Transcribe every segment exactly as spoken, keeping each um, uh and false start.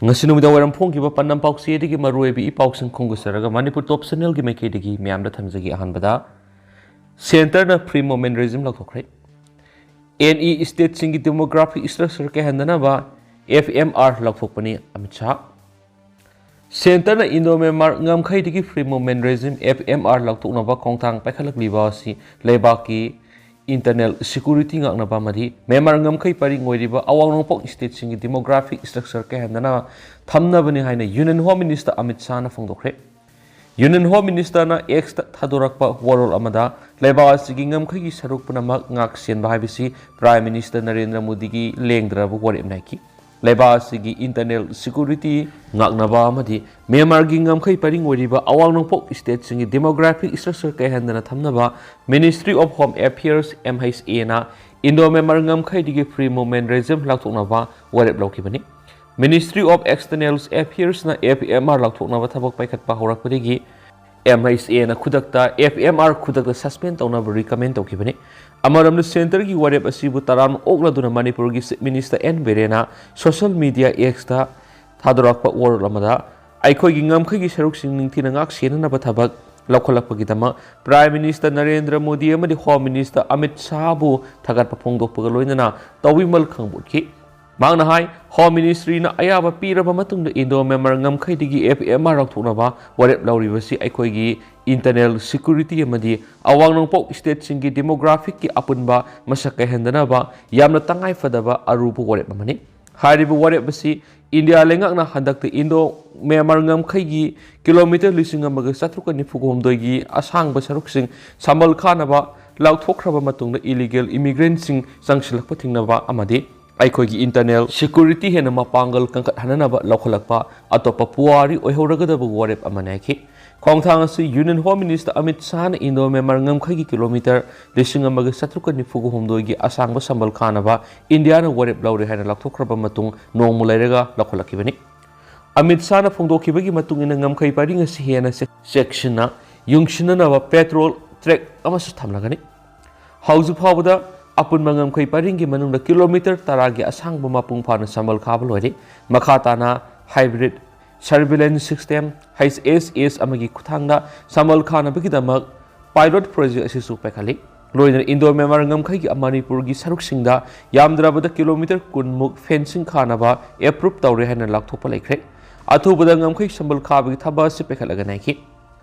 ꯉꯁꯤ ꯅꯨꯃꯤꯗꯥꯡ ꯋꯥꯏꯔꯝ ꯐꯣꯡꯈꯤꯕ ꯄꯥꯟꯗꯝ ꯄꯥꯎꯆꯦꯗꯒꯤ ꯃꯔꯨꯑꯣꯏꯕ ꯏ ꯄꯥꯎꯁꯤꯡ ꯈꯣꯝꯒꯠꯆꯔꯒ ꯃꯅꯤꯄꯨꯔ ꯇꯣꯞ ꯆꯦꯅꯦꯜꯒꯤ ꯃꯥꯏꯀꯩꯗꯒꯤ ꯃꯌꯥꯝꯗ ꯊꯝꯖꯒꯦ꯫ ꯑꯍꯥꯟꯕꯗ, ꯁꯦꯟꯇꯔꯅ ꯐ꯭ꯔꯤ ꯃꯨꯚꯃꯦꯟꯠ ꯔꯦꯖꯤꯝ ꯂꯧꯊꯣꯛꯈ꯭ꯔꯦ꯫ ꯑꯦꯟ ꯏ ꯁ꯭ꯇꯦꯠꯁꯤꯡꯒꯤ ꯗꯦꯃꯣꯒ꯭ꯔꯥꯐꯤꯛ ꯁ꯭ꯇ꯭ꯔꯛꯆꯔ ꯀꯥꯏꯍꯟꯗꯅꯕ ꯑꯦꯐ ꯑꯦꯝ ꯑꯥꯔ ꯂꯧꯊꯣꯛꯄꯅꯤ ꯑꯃꯤꯠ ꯁꯥꯍ꯫ ꯁꯦꯟꯇꯔꯅ ꯏꯟꯗꯣ ꯃ꯭ꯌꯥꯟꯃꯥꯔ ꯉꯝꯈꯩꯗꯒꯤ free movement regime F M R ꯂꯧꯊꯣꯛꯅꯕ ꯈꯣꯡꯊꯥꯡ ꯄꯥꯏꯈꯠꯂꯛꯂꯤꯕ ꯑꯁꯤ ꯂꯩꯕꯥꯛꯀꯤ ꯏꯟꯇꯔꯅꯦꯜ ꯁꯦꯀ꯭ꯌꯨꯔꯤꯇꯤ ꯉꯥꯛꯅꯕ ꯑꯃꯗꯤ ꯃ꯭ꯌꯥꯟꯃꯥꯔ ꯉꯝꯈꯩ ꯄꯔꯤꯡ ꯑꯣꯏꯔꯤꯕ ꯑꯋꯥꯡ ꯅꯣꯡꯄꯣꯛ ꯁ꯭ꯇꯦꯠꯁꯤꯡꯒꯤ ꯗꯦꯃꯣꯒ꯭ꯔꯥꯐꯤꯛ ꯁ꯭ꯇ꯭ꯔꯛꯆꯔ ꯀꯥꯏꯍꯟꯗꯅ ꯊꯝꯅꯕꯅꯤ ꯍꯥꯏꯅ ꯌꯨꯅꯤꯌꯟ ꯍꯣꯝ ꯃꯤꯅꯤꯁꯇꯔ ꯑꯃꯤꯠ ꯁꯥꯍꯅ ꯐꯣꯡꯗꯣꯛꯈ꯭ꯔꯦ꯫ ꯌꯨꯅꯤꯌꯟ ꯍꯣꯝ ꯃꯤꯅꯤꯁꯇꯔꯅ ꯑꯦꯛꯁꯇ ꯊꯥꯗꯣꯔꯛꯄ ꯋꯥꯔꯣꯜ ꯑꯃꯗ, ꯂꯩꯕꯥꯛ ꯑꯁꯤꯒꯤ ꯉꯝꯈꯩꯒꯤ ꯁꯔꯨꯛ ꯄꯨꯝꯅꯃꯛ ꯉꯥꯛ ꯁꯦꯟꯕ ꯍꯥꯏꯕꯁꯤ ꯄ꯭ꯔꯥꯏꯝ ꯃꯤꯅꯤꯁꯇꯔ ꯅꯔꯦꯟꯗ꯭ꯔ ꯃꯣꯗꯤꯒꯤ ꯂꯦꯡꯗ꯭ꯔꯕ ꯋꯥꯔꯦꯞꯅꯤ ꯍꯥꯏꯈꯤ꯫ ꯂꯩꯕꯥꯛ ꯑꯁꯤꯒꯤ ꯏꯟꯇꯔꯅꯦꯜ ꯁꯦꯀ꯭ꯌꯨꯔꯤꯇꯤ ꯉꯥꯛꯅꯕ ꯑꯃꯗꯤ ꯃ꯭ꯌꯥꯟꯃꯥꯔꯒꯤ ꯉꯝꯈꯩ ꯄꯔꯤꯡ ꯑꯣꯏꯔꯤꯕ ꯑꯋꯥꯡ ꯅꯣꯡꯄꯣꯛ ꯁ꯭ꯇꯦꯠꯁꯤꯡꯒꯤ ꯗꯦꯃꯣꯒ꯭ꯔꯥꯐꯤꯛ ꯁ꯭ꯇ꯭ꯔꯛꯆꯔ ꯀꯥꯏꯍꯟꯗꯅ ꯊꯝꯅꯕ ministry of home affairs, M H ꯑꯦꯅ ꯏꯟꯗꯣ ꯃ꯭ꯌꯥꯟꯃꯥꯔ ꯉꯝꯈꯩꯗꯒꯤ ꯐ꯭ꯔꯤ ꯃꯨꯚꯃꯦꯟꯠ ꯔꯦꯖꯤꯝ ꯂꯧꯊꯣꯛꯅꯕ ꯋꯥꯔꯦꯞ ꯂꯧꯈꯤꯕꯅꯤ꯫ ꯃꯤꯅꯤꯁꯇ꯭ꯔꯤ ꯑꯣꯐ ꯑꯦꯛꯁꯇꯔꯅꯦꯜ ꯑꯦꯐꯤꯌꯔꯁꯅ ꯑꯦꯐ ꯑꯦꯝ ꯑꯥꯔ ꯂꯧꯊꯣꯛꯅꯕ ꯊꯕꯛ ꯄꯥꯏꯈꯠꯄ ꯍꯧꯔꯛꯄꯗꯒꯤ ꯑꯦꯝ ꯑꯩꯆ ꯑꯦꯅ ꯈꯨꯗꯛꯇ ꯑꯦꯐ ꯑꯦꯝ ꯑꯥꯔ ꯈꯨꯗꯛꯇ ꯁꯁꯄꯦꯟ ꯇꯧꯅꯕ ꯔꯤꯀꯃꯦꯟ ꯇꯧꯈꯤꯕꯅꯤ꯫ ꯑꯃꯔꯣꯝꯗ, ꯁꯦꯟꯇꯔꯒꯤ ꯋꯥꯔꯦꯞ ꯑꯁꯤꯕꯨ ꯇꯔꯥꯝꯅ ꯑꯣꯛꯂꯗꯨꯅ ꯃꯅꯤꯄꯨꯔꯒꯤ ꯆꯤꯐ ꯃꯤꯅꯤꯁꯇꯔ ꯑꯦꯟ ꯕꯤꯔꯦꯟꯅ ꯁꯣꯁꯤꯌꯦꯜ ꯃꯤꯗꯤꯌꯥ ꯑꯦꯛꯁꯇ ꯊꯥꯗꯣꯔꯛꯄ ꯋꯥꯔꯣꯜ ꯑꯃꯗ, ꯑꯩꯈꯣꯏꯒꯤ ꯉꯝꯈꯩꯒꯤ ꯁꯔꯨꯛꯁꯤꯡ ꯅꯤꯡꯊꯤꯅ ꯉꯥꯛ ꯁꯦꯟꯅꯅꯕ ꯊꯕꯛ ꯂꯧꯈꯠꯂꯛꯄꯒꯤꯗꯃꯛ ꯄ꯭ꯔꯥꯏꯝ ꯃꯤꯅꯤꯁꯇꯔ ꯅꯔꯦꯟꯗ꯭ꯔ ꯃꯣꯗꯤ ꯑꯃꯗꯤ ꯍꯣꯝ ꯃꯤꯅꯤꯁꯇꯔ ꯑꯃꯤꯠ ꯁꯥꯍꯕꯨ ꯊꯥꯒꯠꯄ ꯐꯣꯡꯗꯣꯛꯄꯒ ꯂꯣꯏꯅꯅ ꯇꯧꯕꯤꯃꯜ ꯈꯪꯕ ꯎꯠꯈꯤ꯫ ꯃꯍꯥꯛꯅ ꯍꯥꯏ, ꯍꯣꯝ ꯃꯤꯅꯤꯁꯇ꯭ꯔꯤꯅ ꯑꯌꯥꯕ ꯄꯤꯔꯕ ꯃꯇꯨꯡꯗ ꯏꯟꯗꯣ ꯃ꯭ꯌꯥꯟꯃꯥꯔ ꯉꯝꯈꯩꯗꯒꯤ ꯑꯦꯐ ꯑꯦꯝ ꯑꯥꯔ ꯂꯧꯊꯣꯛꯅꯕ ꯋꯥꯔꯦꯞ ꯂꯧꯔꯤꯕꯁꯤ ꯑꯩꯈꯣꯏꯒꯤ ꯏꯟꯇꯔꯅꯦꯜ ꯁꯦꯀ꯭ꯌꯨꯔꯤꯇꯤ ꯑꯃꯗꯤ ꯑꯋꯥꯡ ꯅꯣꯡꯄꯣꯛ ꯁ꯭ꯇꯦꯠꯁꯤꯡꯒꯤ ꯗꯦꯃꯣꯒ꯭ꯔꯥꯐꯤꯛꯀꯤ ꯑꯄꯨꯟꯕ ꯃꯁꯛ ꯀꯥꯏꯍꯟꯗꯅꯕ ꯌꯥꯝꯅ ꯇꯉꯥꯏ ꯐꯗꯕ ꯑꯔꯨꯕ ꯋꯥꯔꯦꯞ ꯑꯃꯅꯤ꯫ ꯍꯥꯏꯔꯤꯕ ꯋꯥꯔꯦꯞ ꯑꯁꯤ ꯏꯟꯗꯤꯌꯥ ꯂꯩꯉꯥꯛꯅ ꯍꯟꯗꯛꯇ ꯏꯟꯗꯣ ꯃ꯭ꯌꯥꯟꯃꯥꯔ ꯉꯝꯈꯩꯒꯤ ꯀꯤꯂꯣꯃꯤꯇꯔ ꯂꯤꯁꯤꯡ ꯑꯃꯒ ꯆꯥꯇ꯭ꯔꯨꯛꯀ ꯅꯤꯐꯨ ꯍꯨꯝꯗꯣꯏꯒꯤ ꯑꯁꯥꯡꯕ ꯁꯔꯨꯛꯁꯤꯡ ꯁꯝꯕꯜ ꯈꯥꯅꯕ ꯂꯥꯎꯊꯣꯛꯈ꯭ꯔꯕ ꯃꯇꯨꯡꯗ ꯏꯂꯤꯒꯦꯜ ꯏꯃꯤꯒ꯭ꯔꯦꯟꯠꯁꯤꯡ ꯆꯪꯁꯤꯜꯂꯛꯄ ꯊꯤꯡꯅꯕ ꯑꯃꯗꯤ ꯑꯩꯈꯣꯏꯒꯤ ꯏꯟꯇꯔꯅꯦꯜ ꯁꯦꯀ꯭ꯌꯨꯔꯤꯇꯤ ꯍꯦꯟꯅ ꯃꯄꯥꯡꯒꯜ ꯀꯟꯈꯠꯍꯟꯅꯅꯕ ꯂꯧꯈꯠꯂꯛꯄ ꯑꯇꯣꯞꯄ ꯄꯨꯋꯥꯔꯤ ꯑꯣꯏꯍꯧꯔꯒꯗꯕ ꯋꯥꯔꯦꯞ ꯑꯃꯅꯤ ꯍꯥꯏꯈꯤ꯫ ꯈꯣꯡꯊꯥꯡ ꯑꯁꯤ ꯌꯨꯅꯤꯌꯟ ꯍꯣꯝ ꯃꯤꯅꯤꯁꯇꯔ ꯑꯃꯤꯠ ꯁꯥꯍꯅ ꯏꯟꯗꯣ ꯃ꯭ꯌꯥꯟꯃꯥꯔ ꯉꯝꯈꯩꯒꯤ ꯀꯤꯂꯣꯃꯤꯇꯔ ꯂꯤꯁꯤꯡ ꯑꯃꯒ ꯆꯥꯇ꯭ꯔꯨꯛꯀ ꯅꯤꯐꯨꯒ ꯍꯨꯝꯗꯣꯏꯒꯤ ꯑꯁꯥꯡꯕ ꯁꯝꯕꯜ ꯈꯥꯅꯕ ꯏꯟꯗꯤꯌꯥꯅ ꯋꯥꯔꯦꯞ ꯂꯧꯔꯦ ꯍꯥꯏꯅ ꯂꯥꯎꯊꯣꯛꯈ꯭ꯔꯕ ꯃꯇꯨꯡ ꯅꯣꯡꯃ ꯂꯩꯔꯒ ꯂꯧꯈꯠꯂꯛꯈꯤꯕꯅꯤ꯫ ꯑꯃꯤꯠ ꯁꯥꯍꯅ ꯐꯣꯡꯗꯣꯛꯈꯤꯕꯒꯤ ꯃꯇꯨꯡ ꯏꯟꯅ, ꯉꯝꯈꯩ ꯄꯔꯤꯡ ꯑꯁꯤ ꯍꯦꯟꯅ ꯆꯦꯛ-, ꯆꯦꯛꯁꯤꯟꯅ ꯌꯨꯡꯁꯤꯟꯅꯅꯕ ꯄꯦꯇ꯭ꯔꯣꯜ ꯇ꯭ꯔꯦꯛ ꯑꯃꯁꯨ ꯊꯝꯂꯒꯅꯤ꯫ ꯍꯧꯖꯤꯛ ꯐꯥꯎꯕꯗ ꯑꯄꯨꯟꯕ ꯉꯝꯈꯩ ꯄꯔꯤꯡꯒꯤ ꯃꯅꯨꯡꯗ ꯀꯤꯂꯣꯃꯤꯇꯔ ꯇꯔꯥꯒꯤ ꯑꯁꯥꯡꯕ ꯃꯄꯨꯡ ꯐꯥꯅ ꯁꯝꯕꯜ ꯈꯥꯕ ꯂꯣꯏꯔꯦ꯫ ꯃꯈꯥ ꯇꯥꯅ Hybrid Surveillance System, H S S, ꯑꯃꯒꯤ ꯈꯨꯠꯊꯥꯡꯗ ꯁꯝꯕꯜ ꯈꯥꯅꯕꯒꯤꯗꯃꯛ pilot project ꯑꯁꯤꯁꯨ ꯄꯥꯏꯈꯠꯂꯤ꯫ ꯂꯣꯏꯅꯅ ꯏꯟꯗꯣ ꯃ꯭ꯌꯥꯟꯃꯥꯔ ꯉꯝꯈꯩꯒꯤ ꯃꯅꯤꯄꯨꯔꯒꯤ ꯁꯔꯨꯛꯁꯤꯡꯗ ꯌꯥꯝꯗ꯭ꯔꯕꯗ ꯀꯤꯂꯣꯃꯤꯇꯔ ꯀꯨꯟ ꯃꯨꯛ fencing ꯈꯥꯅꯕ approve ꯇꯧꯔꯦ ꯍꯥꯏꯅ ꯂꯥꯎꯊꯣꯛꯄ ꯂꯩꯈ꯭ꯔꯦ꯫ ꯑꯊꯨꯕꯗ ꯉꯝꯈꯩ ꯁꯝꯕꯜ ꯈꯥꯕꯒꯤ ꯊꯕꯛ ꯑꯁꯤ ꯄꯥꯏꯈꯠꯂꯒꯅꯤ ꯍꯥꯏꯈꯤ꯫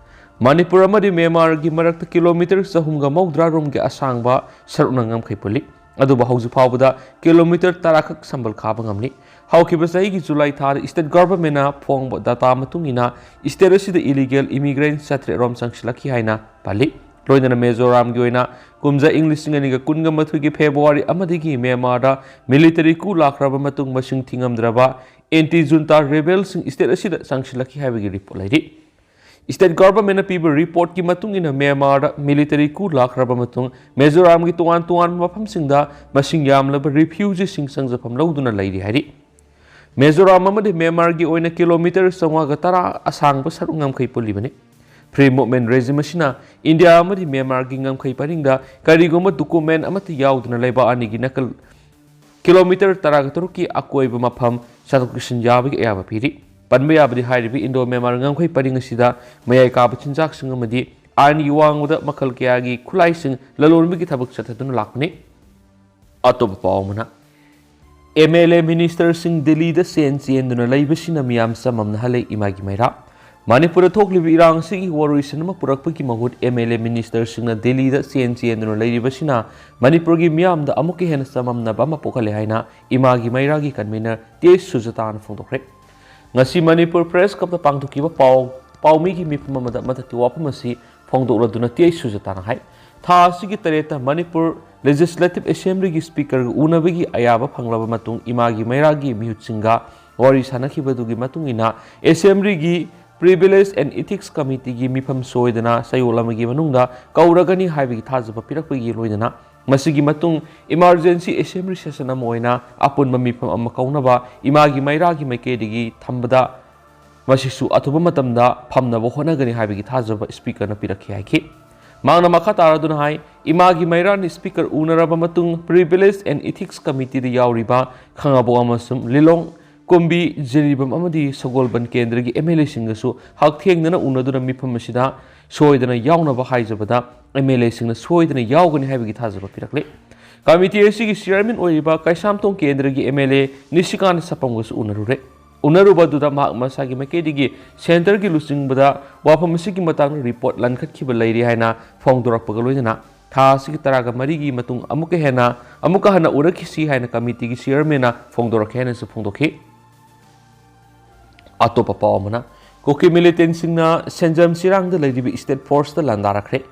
ꯃꯅꯤꯄꯨꯔ ꯑꯃꯗꯤ ꯃ꯭ꯌꯥꯟꯃꯥꯔꯒꯤ ꯃꯔꯛꯇ ꯀꯤꯂꯣꯃꯤꯇꯔ ꯆꯍꯨꯝꯒ ꯃꯧꯗ꯭ꯔꯥ ꯔꯣꯝꯒꯤ ꯑꯁꯥꯡꯕ ꯁꯔꯨꯛꯅ ꯉꯝꯈꯩ ꯄꯨꯜꯂꯤ꯫ ꯑꯗꯨꯕꯨ ꯍꯧꯖꯤꯛ ꯐꯥꯎꯕꯗ ꯀꯤꯂꯣꯃꯤꯇꯔ ꯇꯔꯥ ꯈꯛ ꯁꯝꯕꯜ ꯈꯥꯕ ꯉꯝꯂꯤ꯫ ꯍꯧꯈꯤꯕ ꯆꯍꯤꯒꯤ ꯖꯨꯂꯥꯏ ꯊꯥꯗ state government ꯅ ꯐꯣꯡꯕ data ꯃꯇꯨꯡ ꯏꯟꯅ, state ꯑꯁꯤꯗ illegal immigrant ꯆꯥꯇ꯭ꯔꯦꯠ ꯔꯣꯝ ꯆꯪꯁꯤꯜꯂꯛꯈꯤ ꯍꯥꯏꯅ ꯄꯜꯂꯤ꯫ ꯂꯣꯏꯅꯅ ꯃꯤꯖꯣꯔꯥꯝꯒꯤ ꯑꯣꯏꯅ ꯀꯨꯝꯖꯥ ꯏꯪ ꯂꯤꯁꯤꯡ ꯑꯅꯤꯒ ꯀꯨꯟꯒ ꯃꯥꯊꯣꯏꯒꯤ February ꯑꯃꯗꯒꯤ ꯃ꯭ꯌꯥꯟꯃꯥꯔꯗ military coup ꯂꯥꯛꯈ꯭ꯔꯕ ꯃꯇꯨꯡ ꯃꯁꯤꯡ ꯊꯤꯉꯝꯗ꯭ꯔꯕ anti junta rebel ꯁꯤꯡ state ꯑꯁꯤꯗ ꯆꯪꯁꯤꯜꯂꯛꯈꯤ ꯍꯥꯏꯕꯒꯤ report ꯂꯩꯔꯤ꯫ State government ꯅ ꯄꯤꯕ report ꯀꯤ ꯃꯇꯨꯡ ꯏꯟꯅ, ꯃ꯭ꯌꯥꯟꯃꯥꯔꯗ military coup ꯂꯥꯛꯈ꯭ꯔꯕ ꯃꯇꯨꯡ ꯃꯤꯖꯣꯔꯥꯝꯒꯤ ꯇꯣꯉꯥꯟ ꯇꯣꯉꯥꯟꯕ ꯃꯐꯝꯁꯤꯡꯗ ꯃꯁꯤꯡ ꯌꯥꯝꯂꯕ refugee ꯁꯤꯡ ꯆꯪꯖꯐꯝ ꯂꯧꯗꯨꯅ ꯂꯩꯔꯤ ꯍꯥꯏꯔꯤ꯫ ꯃꯤꯖꯣꯔꯥꯝ ꯑꯃꯗꯤ ꯃ꯭ꯌꯥꯟꯃꯥꯔꯒꯤ ꯑꯣꯏꯅ ꯀꯤꯂꯣꯃꯤꯇꯔ ꯆꯥꯝꯃꯉꯥꯒ ꯇꯔꯥ ꯑꯁꯥꯡꯕ ꯁꯔꯨꯛ ꯉꯝꯈꯩ ꯄꯨꯜꯂꯤꯕꯅꯤ꯫ Free Movement Regime ꯑꯁꯤꯅ ꯏꯟꯗꯤꯌꯥ ꯑꯃꯗꯤ ꯃ꯭ꯌꯥꯟꯃꯥꯔꯒꯤ ꯉꯝꯈꯩ ꯄꯔꯤꯡꯗ ꯀꯔꯤꯒꯨꯝꯕ document ꯑꯃꯠꯇ ꯌꯥꯎꯗꯅ ꯂꯩꯕꯥꯛ ꯑꯅꯤꯒꯤ ꯅꯥꯀꯜ ꯀꯤꯂꯣꯃꯤꯇꯔ ꯇꯔꯥꯒ ꯇꯔꯨꯛꯀꯤ ꯑꯀꯣꯏꯕ ꯃꯐꯝ ꯆꯠꯊꯣꯛ ꯆꯠꯁꯤꯟ ꯌꯥꯕꯒꯤ ꯑꯌꯥꯕ ꯄꯤꯔꯤ꯫ ꯄꯟꯕ ꯌꯥꯕꯗꯤ, ꯍꯥꯏꯔꯤꯕ ꯏꯟꯗꯣ ꯃ꯭ꯌꯥꯟꯃꯥꯔ ꯉꯝꯈꯩ ꯄꯔꯤꯡ ꯑꯁꯤꯗ ꯃꯌꯥꯏ ꯀꯥꯕ ꯆꯤꯟꯖꯥꯛꯁꯤꯡ ꯑꯃꯗꯤ ꯑꯥꯏꯟꯒꯤ ꯋꯥꯡꯃꯗ ꯃꯈꯜ ꯀꯌꯥꯒꯤ ꯈꯨꯠꯂꯥꯏꯁꯤꯡ ꯂꯂꯣꯟꯕꯒꯤ ꯊꯕꯛ ꯆꯠꯊꯗꯨꯅ ꯂꯥꯛꯄꯅꯤ꯫ ꯑꯇꯣꯞꯄ ꯄꯥꯎ ꯑꯃꯅ, M L A minister ꯁꯤꯡ ꯗꯤꯜꯂꯤꯗ ꯆꯦꯟ ꯆꯦꯟꯗꯨꯅ ꯂꯩꯕꯁꯤꯅ ꯃꯤꯌꯥꯝ ꯆꯃꯝꯅꯍꯜꯂꯦ, ꯏꯃꯥꯒꯤ ꯃꯩꯔꯥ꯫ ꯃꯅꯤꯄꯨꯔꯗ ꯊꯣꯛꯂꯤꯕ ꯏꯔꯥꯡ ꯑꯁꯤꯒꯤ ꯋꯥꯔꯣꯏꯁꯤꯟ ꯑꯃ ꯄꯨꯔꯛꯄꯒꯤ ꯃꯍꯨꯠ, M L A minister ꯁꯤꯡꯅ ꯗꯤꯜꯂꯤꯗ ꯆꯦꯟ ꯆꯦꯟꯗꯨꯅ ꯂꯩꯔꯤꯕꯁꯤꯅ ꯃꯅꯤꯄꯨꯔꯒꯤ ꯃꯤꯌꯥꯝꯗ ꯑꯃꯨꯛꯀ ꯍꯦꯟꯅ ꯆꯃꯝꯅꯕ ꯑꯃ ꯄꯣꯛꯍꯜꯂꯦ ꯍꯥꯏꯅ ꯏꯃꯥꯒꯤ ꯃꯩꯔꯥꯒꯤ convener T H ꯁꯨꯖꯥꯇꯥꯅ ꯐꯣꯡꯗꯣꯛꯈ꯭ꯔꯦ꯫ ꯉꯁꯤ ꯃꯅꯤꯄꯨꯔ Press Club ꯇ ꯄꯥꯡꯊꯣꯛꯈꯤꯕ ꯄꯥꯎ, ꯄꯥꯎꯃꯤꯒꯤ ꯃꯤꯐꯝ ꯑꯃꯗ ꯃꯊꯛꯀꯤ ꯋꯥꯐꯝ ꯑꯁꯤ ꯐꯣꯡꯗꯣꯛꯂꯗꯨꯅ T H ꯁꯨꯖꯥꯇꯥꯅ ꯍꯥꯏ, ꯊꯥ ꯑꯁꯤꯒꯤ ꯇꯔꯦꯠꯇ ꯃꯅꯤꯄꯨꯔ Legislative Assembly ꯒꯤ Speaker ꯒ ꯎꯅꯕꯒꯤ ꯑꯌꯥꯕ ꯐꯪꯂꯕ ꯃꯇꯨꯡ ꯏꯃꯥꯒꯤ ꯃꯩꯔꯥꯒꯤ ꯃꯤꯍꯨꯠꯁꯤꯡꯒ ꯋꯥꯔꯤ ꯁꯥꯟꯅꯈꯤꯕꯗꯨꯒꯤ ꯃꯇꯨꯡ ꯏꯟꯅ Assembly ꯒꯤ Privilege and Ethics Committee ꯒꯤ ꯃꯤꯐꯝ ꯁꯣꯏꯗꯅ ꯆꯌꯣꯜ ꯑꯃꯒꯤ ꯃꯅꯨꯡꯗ ꯀꯧꯔꯒꯅꯤ ꯍꯥꯏꯕꯒꯤ ꯊꯥꯖꯕ ꯄꯤꯔꯛꯄꯒꯤ ꯂꯣꯏꯅꯅ ꯃꯁꯤꯒꯤ ꯃꯇꯨꯡ emergency assembly session ꯑꯃ ꯑꯣꯏꯅ ꯑꯄꯨꯟꯕ ꯃꯤꯐꯝ ꯑꯃ ꯀꯧꯅꯕ ꯏꯃꯥꯒꯤ ꯃꯩꯔꯥꯒꯤ ꯃꯥꯏꯀꯩꯗꯒꯤ ꯊꯝꯕꯗ ꯃꯁꯤꯁꯨ ꯑꯊꯨꯕ ꯃꯇꯝꯗ ꯐꯝꯅꯕ ꯍꯣꯠꯅꯒꯅꯤ ꯍꯥꯏꯕꯒꯤ ꯊꯥꯖꯕ Speaker ꯅ ꯄꯤꯔꯛꯈꯤ ꯍꯥꯏꯈꯤ꯫ ꯃꯍꯥꯛꯅ ꯃꯈꯥ ꯇꯥꯔꯗꯨꯅ ꯍꯥꯏ, ꯏꯃꯥꯒꯤ ꯃꯩꯔꯥꯅ Speaker ꯎꯅꯔꯕ ꯃꯇꯨꯡ Privilege and Ethics Committee ꯗ ꯌꯥꯎꯔꯤꯕ ꯈꯥꯉꯕꯣꯛ ꯑꯃꯁꯨꯡ ꯂꯤꯂꯣꯡ ꯀꯨꯝꯕꯤ, ꯖꯤꯔꯤꯕꯥꯝ ꯑꯃꯗꯤ ꯁꯒꯣꯜꯕꯟ ꯀꯦꯟꯗ꯭ꯔꯒꯤ ꯑꯦꯝ ꯑꯦꯜ ꯑꯦꯁꯤꯡꯒꯁꯨ ꯍꯛꯊꯦꯡꯅꯅ ꯎꯅꯗꯨꯅ ꯃꯤꯐꯝ ꯑꯁꯤꯗ ꯁꯣꯏꯗꯅ ꯌꯥꯎꯅꯕ ꯍꯥꯏꯖꯕꯗ ꯑꯦꯝ ꯑꯦꯜ ꯑꯦꯁꯤꯡꯅ ꯁꯣꯏꯗꯅ ꯌꯥꯎꯒꯅꯤ ꯍꯥꯏꯕꯒꯤ ꯊꯥꯖꯕ ꯄꯤꯔꯛꯂꯤ꯫ ꯀꯃꯤꯇꯤ ꯑꯁꯤꯒꯤ ꯆꯤꯌꯔꯃꯦꯟ ꯑꯣꯏꯔꯤꯕ ꯀꯩꯁꯥꯝꯊꯣꯡ ꯀꯦꯟꯗ꯭ꯔꯒꯤ ꯑꯦꯝ ꯑꯦꯜ ꯑꯦ ꯅꯤꯁꯤꯀꯥꯟꯇ ꯁꯄꯝꯒꯁꯨ ꯎꯅꯔꯨꯔꯦ꯫ ꯎꯅꯔꯨꯕ ꯑꯗꯨꯗ ꯃꯍꯥꯛ ꯃꯁꯥꯒꯤ ꯃꯥꯏꯀꯩꯗꯒꯤ ꯁꯦꯟꯇꯔꯒꯤ ꯂꯨꯆꯤꯡꯕꯗ ꯋꯥꯐꯝ ꯑꯁꯤꯒꯤ ꯃꯇꯥꯡꯗ ꯔꯤꯄꯣꯔꯠ ꯂꯟꯈꯠꯈꯤꯕ ꯂꯩꯔꯤ ꯍꯥꯏꯅ ꯐꯣꯡꯗꯣꯔꯛꯄꯒ ꯂꯣꯏꯅꯅ ꯊꯥ ꯑꯁꯤꯒꯤ ꯇꯔꯥꯒ ꯃꯔꯤꯒꯤ ꯃꯇꯨꯡ ꯑꯃꯨꯛꯀ ꯍꯦꯟꯅ, ꯑꯃꯨꯛꯀ ꯍꯟꯅ ꯎꯔꯛꯈꯤꯁꯤ ꯍꯥꯏꯅ ꯀꯃꯤꯇꯤꯒꯤ ꯆꯤꯌꯔꯃꯦꯟꯅ ꯐꯣꯡꯗꯣꯔꯛꯈꯤ ꯍꯥꯏꯅꯁꯨ ꯐꯣꯡꯗꯣꯛꯈꯤ꯫ ꯑꯇꯣꯞꯄ ꯄꯥꯎ ꯑꯃꯅ, ꯀꯨꯀꯤ ꯃꯤꯂꯤꯇꯦꯟꯁꯤꯡꯅ ꯁꯦꯟꯖꯝ ꯆꯤꯔꯥꯡꯗ ꯂꯩꯔꯤꯕ ꯁ꯭ꯇꯦꯠ ꯐꯣꯔꯁꯇ ꯂꯥꯟꯗꯥꯔꯛꯈ꯭ꯔꯦ꯫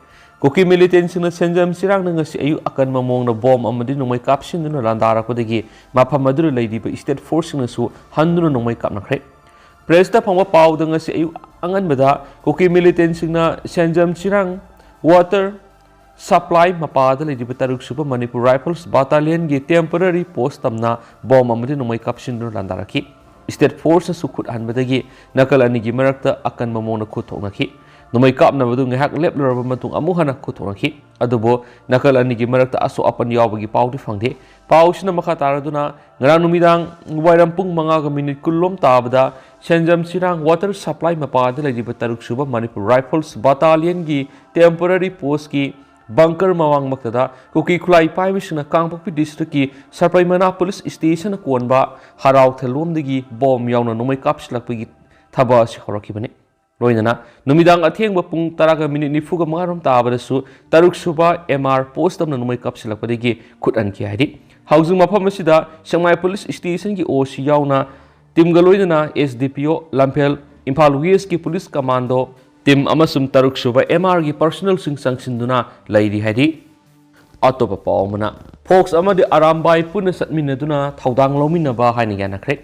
ꯀꯨꯀꯤ ꯃꯤꯂꯤꯇꯦꯟꯁꯤꯡꯅ ꯁꯦꯟꯖꯝ ꯆꯤꯔꯥꯡꯗ ꯉꯁꯤ ꯑꯌꯨꯛ ꯑꯀꯟꯕ ꯃꯑꯣꯡꯗ ꯕꯣꯝ ꯑꯃꯗꯤ ꯅꯣꯡꯃꯩ ꯀꯥꯞꯁꯤꯟꯗꯨꯅ ꯂꯥꯟꯗꯥꯔꯛꯄꯗꯒꯤ ꯃꯐꯝ ꯑꯗꯨꯗ ꯂꯩꯔꯤꯕ ꯁ꯭ꯇꯦꯠ ꯐꯣꯔꯁꯁꯤꯡꯅꯁꯨ ꯍꯟꯗꯨꯅ ꯅꯣꯡꯃꯩ ꯀꯥꯞꯅꯈ꯭ꯔꯦ꯫ ꯄ꯭ꯔꯦꯁꯇ ꯐꯪꯕ ꯄꯥꯎꯗ ꯉꯁꯤ ꯑꯌꯨꯛ ꯑꯉꯟꯕꯗ ꯀꯨꯀꯤ ꯃꯤꯂꯤꯇꯦꯟꯁꯤꯡꯅ ꯁꯦꯟꯖꯝ ꯆꯤꯔꯥꯡ ꯋꯥꯇꯔ ꯁꯄ꯭ꯂꯥꯏ ꯃꯄꯥꯗ ꯂꯩꯔꯤꯕ ꯇꯔꯨꯛ ꯁꯨꯕ ꯃꯅꯤꯄꯨꯔ ꯔꯥꯏꯐꯜꯁ ꯕꯥꯇꯥꯂꯤꯌꯟꯒꯤ ꯇꯦꯝꯄꯔꯔꯤ ꯄꯣꯁ ꯇꯝꯅ ꯕꯣꯝ ꯑꯃꯗꯤ ꯅꯣꯡꯃꯩ ꯀꯥꯞꯁꯤꯟꯗꯨꯅ ꯂꯥꯟꯗꯥꯔꯛꯈꯤ꯫ ꯁ꯭ꯇꯦꯠ ꯐꯣꯔꯁꯅꯁꯨ ꯈꯨꯠ ꯍꯟꯕꯗꯒꯤ ꯅꯥꯀꯜ ꯑꯅꯤꯒꯤ ꯃꯔꯛꯇ ꯑꯀꯟꯕ ꯃꯑꯣꯡꯗ ꯈꯨꯠ ꯊꯣꯛꯅꯈꯤ꯫ ꯅꯣꯡꯃꯩ ꯀꯥꯞꯅꯕꯗꯨ ꯉꯥꯏꯍꯥꯛ ꯂꯦꯞꯂꯨꯔꯕ ꯃꯇꯨꯡ ꯑꯃꯨꯛ ꯍꯟꯅ ꯈꯨꯠ ꯊꯣꯛꯅꯈꯤ꯫ ꯑꯗꯨꯕꯨ ꯅꯥꯀꯜ ꯑꯅꯤꯒꯤ ꯃꯔꯛꯇ ꯑꯁꯣꯛ ꯑꯄꯟ ꯌꯥꯎꯕꯒꯤ ꯄꯥꯎꯗꯤ ꯐꯪꯗꯦ꯫ ꯄꯥꯎꯁꯤꯅ ꯃꯈꯥ ꯇꯥꯔꯗꯨꯅ, ꯉꯔꯥꯡ ꯅꯨꯃꯤꯗꯥꯡ ꯋꯥꯏꯔꯝ ꯄꯨꯡ ꯃꯉꯥꯒ ꯃꯤꯅꯤꯠ ꯀꯨꯟ ꯂꯣꯝ ꯇꯥꯕꯗ ꯁꯦꯟꯖꯝ ꯆꯤꯔꯥꯡ ꯋꯥꯇꯔ ꯁꯄ꯭ꯂꯥꯏ ꯃꯄꯥꯗ ꯂꯩꯔꯤꯕ ꯇꯔꯨꯛ ꯁꯨꯕ ꯃꯅꯤꯄꯨꯔ ꯔꯥꯏꯐꯜꯁ ꯕꯥꯇꯥꯂꯤꯌꯟꯒꯤ ꯇꯦꯝꯄꯔꯔꯤ ꯄꯣꯁꯀꯤ ꯕꯪꯀꯔ ꯃꯃꯥꯡꯃꯛꯇꯗ ꯀꯨꯀꯤ ꯈꯨꯠꯂꯥꯏ ꯄꯥꯏꯕꯁꯤꯡꯅ ꯀꯥꯡꯄꯣꯛꯄꯤ ꯗꯤꯁꯇ꯭ꯔꯤꯛꯀꯤ ꯁꯄ꯭ꯔꯩꯃꯅꯥ ꯄꯨꯂꯤꯁ ꯁ꯭ꯇꯦꯁꯟꯅ ꯀꯣꯟꯕ ꯍꯔꯥꯎꯊꯦꯜꯂꯣꯝꯗꯒꯤ ꯕꯣꯝ ꯌꯥꯎꯅ ꯅꯣꯡꯃꯩ ꯀꯥꯞꯁꯤꯜꯂꯛꯄꯒꯤ ꯊꯕꯛ ꯑꯁꯤ ꯍꯧꯔꯛꯈꯤꯕꯅꯤ꯫ ꯂꯣꯏꯅꯅ ꯅꯨꯃꯤꯗꯥꯡ ꯑꯊꯦꯡꯕ ꯄꯨꯡ ꯇꯔꯥꯒ ꯃꯤꯅꯤꯠ ꯅꯤꯐꯨꯒ ꯃꯉꯥ ꯔꯣꯝ ꯇꯥꯕꯗꯁꯨ ꯇꯔꯨꯛ ꯁꯨꯕ ꯑꯦꯝ ꯑꯥꯔ ꯄꯣꯁ ꯇꯝꯅ ꯅꯣꯡꯃꯩ ꯀꯥꯞꯁꯤꯜꯂꯛꯄꯗꯒꯤ ꯈꯨꯠ ꯍꯟꯈꯤ ꯍꯥꯏꯔꯤ꯫ ꯍꯧꯖꯤꯛ ꯃꯐꯝ ꯑꯁꯤꯗ ꯁꯦꯛꯃꯥꯏ ꯄꯨꯂꯤꯁ ꯁ꯭ꯇꯦꯁꯟꯒꯤ ꯑꯣ ꯁꯤ ꯌꯥꯎꯅ ꯇꯤꯝꯒ ꯂꯣꯏꯅꯅ ꯑꯦꯁ ꯗꯤ ꯄꯤ ꯑꯣ ꯂꯝꯐꯦꯜ, ꯏꯝꯐꯥꯜ ꯋꯦꯁꯀꯤ ꯄꯨꯂꯤꯁ ꯀꯃꯥꯟꯗꯣ ꯇꯤꯝ ꯑꯃꯁꯨꯡ ꯇꯔꯨꯛ ꯁꯨꯕ ꯑꯦꯝ ꯑꯥꯔꯒꯤ ꯄꯔꯁꯣꯅꯦꯜꯁꯤꯡ ꯆꯪꯁꯤꯟꯗꯨꯅ ꯂꯩꯔꯤ ꯍꯥꯏꯔꯤ꯫ ꯑꯇꯣꯞꯄ ꯄꯥꯎ ꯑꯃꯅ, ꯐꯣꯛꯁ ꯑꯃꯗꯤ ꯑꯔꯥꯝꯕꯥꯏ ꯄꯨꯟꯅ ꯆꯠꯃꯤꯟꯅꯗꯨꯅ ꯊꯧꯗꯥꯡ ꯂꯧꯃꯤꯟꯅꯕ ꯍꯥꯏꯅ ꯌꯥꯅꯈ꯭ꯔꯦ꯫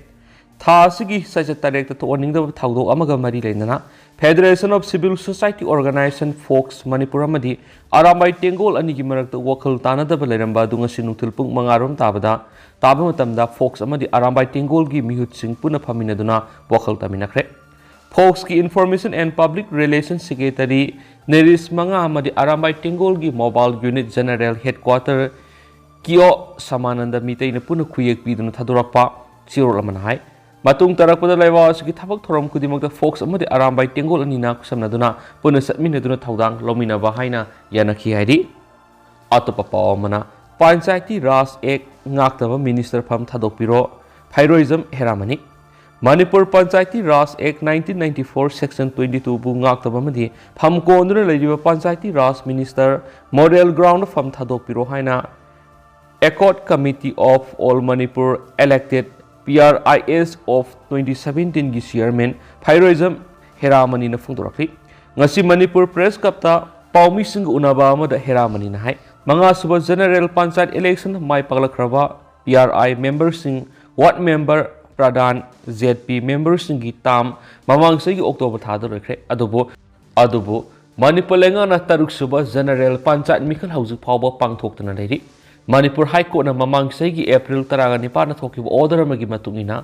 ꯊꯥ ꯑꯁꯤꯒꯤ ꯆꯩꯆꯠ ꯇꯔꯦꯠꯇ ꯊꯣꯛꯍꯟꯅꯤꯡꯗꯕ ꯊꯧꯗꯣꯛ ꯑꯃꯒ ꯃꯔꯤ ꯂꯩꯅꯅ Federation of Civil Society Organization, fox Manipur ꯑꯃꯗꯤ ꯑꯔꯥꯝꯕꯥꯏ ꯇꯦꯡꯒꯣꯜ ꯑꯅꯤꯒꯤ ꯃꯔꯛꯇ ꯋꯥꯈꯜ ꯇꯥꯅꯗꯕ ꯂꯩꯔꯝꯕ ꯑꯗꯨ ꯉꯁꯤ ꯅꯨꯡꯊꯤꯜ ꯄꯨꯡ ꯃꯉꯥ ꯔꯣꯝ ꯇꯥꯕꯗ, ꯇꯥꯕ ꯃꯇꯝꯗ ꯐꯣꯛꯁ ꯑꯃꯗꯤ ꯑꯔꯥꯝꯕꯥꯏ ꯇꯦꯡꯒꯣꯜꯒꯤ ꯃꯤꯍꯨꯠꯁꯤꯡ ꯄꯨꯟꯅ ꯐꯝꯃꯤꯟꯅꯗꯨꯅ ꯋꯥꯈꯜ ꯇꯥꯃꯤꯟꯅꯈ꯭ꯔꯦ꯫ ꯐꯣꯛꯁꯀꯤ Information and Public Relation Secretary ꯅꯦꯔꯤꯁ ꯃꯉꯥ ꯑꯃꯗꯤ Arambai ꯇꯦꯡꯒꯣꯜꯒꯤ Mobile Unit General Headquarter ꯀꯤꯑꯣ ꯁꯃꯥꯅꯟꯗ ꯃꯤꯇꯩꯅ ꯄꯨꯟꯅ ꯈꯨꯌꯦꯛ ꯄꯤꯗꯨꯅ ꯊꯥꯗꯣꯔꯛꯄ ꯆꯦꯔꯣꯜ ꯑꯃꯅ ꯍꯥꯏ, ꯃꯇꯨꯡ ꯇꯥꯔꯛꯄꯗ ꯂꯩꯕꯥꯛ ꯑꯁꯤꯒꯤ ꯊꯕꯛ ꯊꯧꯔꯝ ꯈꯨꯗꯤꯡꯃꯛꯇ ꯐꯣꯛꯁ ꯑꯃꯗꯤ ꯑꯔꯥꯝꯕꯥꯏ ꯇꯦꯡꯒꯣꯜ ꯑꯅꯤꯅ ꯈꯨꯠꯁꯝꯅꯗꯨꯅ ꯄꯨꯟꯅ ꯆꯠꯃꯤꯟꯅꯗꯨꯅ ꯊꯧꯗꯥꯡ ꯂꯧꯃꯤꯟꯅꯕ ꯍꯥꯏꯅ ꯌꯥꯅꯈꯤ ꯍꯥꯏꯔꯤ꯫ ꯑꯇꯣꯞꯄ ꯄꯥꯎ ꯑꯃꯅ, ꯄꯟꯆꯥꯌꯇꯤ ꯔꯥꯖ ꯑꯦꯛ ꯉꯥꯛꯇꯕ ꯃꯤꯅꯤꯁꯇꯔ ꯐꯝ ꯊꯥꯗꯣꯛꯄꯤꯔꯣ, ꯐꯩꯔꯣꯏꯖꯝ ꯍꯦꯔꯥꯃꯅꯤ꯫ ꯃꯅꯤꯄꯨꯔ ꯄꯟꯆꯥꯌꯇꯤ ꯔꯥꯖ ꯑꯦꯛ nineteen ninety four section twenty two ꯕꯨ ꯉꯥꯛꯇꯕ ꯑꯃꯗꯤ ꯐꯝ ꯀꯣꯟꯗꯨꯅ ꯂꯩꯔꯤꯕ ꯄꯟꯆꯥꯌꯇꯤ ꯔꯥꯖ ꯃꯤꯅꯤꯁꯇꯔ ꯃꯣꯗꯦꯜ ꯒ꯭ꯔꯥꯎꯟꯗ ꯐꯝ ꯊꯥꯗꯣꯛꯄꯤꯔꯣ ꯍꯥꯏꯅ Accord Committee of All Manipur Elected P R I S of twenty seventeen ꯒꯤ ꯆꯤꯌꯔꯃꯦꯟ ꯐꯩꯔꯣꯏꯖꯝ ꯍꯦꯔꯥꯃꯅꯤꯅ ꯐꯣꯡꯗꯣꯔꯛꯂꯤ꯫ ꯉꯁꯤ ꯃꯅꯤꯄꯨꯔ ꯄ꯭ꯔꯦꯁ ꯀ꯭ꯂꯕꯇ ꯄꯥꯎꯃꯤꯁꯤꯡꯒ ꯎꯅꯕ ꯑꯃꯗ ꯍꯦꯔꯥꯃꯅꯤꯅ ꯍꯥꯏ, ꯃꯉꯥꯁꯨꯕ ꯖꯦꯅꯔꯦꯜ ꯄꯟꯆꯥꯌꯠ ꯏꯂꯦꯛꯁꯟ ꯃꯥꯏ ꯄꯥꯛꯂꯛꯈ꯭ꯔꯕ P R I ꯃꯦꯝꯕꯔꯁꯤꯡ, ward member, pradhan, Z P ꯃꯦꯝꯕꯔꯁꯤꯡꯒꯤ ꯇꯥꯝ ꯃꯃꯥꯡ ꯆꯍꯤꯒꯤ ꯑꯣꯛꯇꯣꯕꯔ ꯊꯥꯗ ꯂꯣꯏꯈ꯭ꯔꯦ꯫ ꯑꯗꯨꯕꯨ ꯑꯗꯨꯕꯨ ꯃꯅꯤꯄꯨꯔ ꯂꯩꯉꯥꯛꯅ ꯇꯔꯨꯛꯁꯨꯕ ꯖꯦꯅꯔꯦꯜ ꯄꯟꯆꯥꯌꯠ ꯃꯤꯈꯜ ꯍꯧꯖꯤꯛ ꯐꯥꯎꯕ ꯄꯥꯡꯊꯣꯛꯇꯨꯅ ꯂꯩꯔꯤ꯫ ꯃꯅꯤꯄꯨꯔ ꯍꯥꯏ ꯀꯣꯔꯠꯅ ꯃꯃꯥꯡ ꯆꯍꯤꯒꯤ ꯑꯦꯄ꯭ꯔꯤꯜ ꯇꯔꯥꯒ ꯅꯤꯄꯥꯟꯗ ꯊꯣꯛꯈꯤꯕ ꯑꯣꯔꯗꯔ ꯑꯃꯒꯤ ꯃꯇꯨꯡ ꯏꯟꯅ,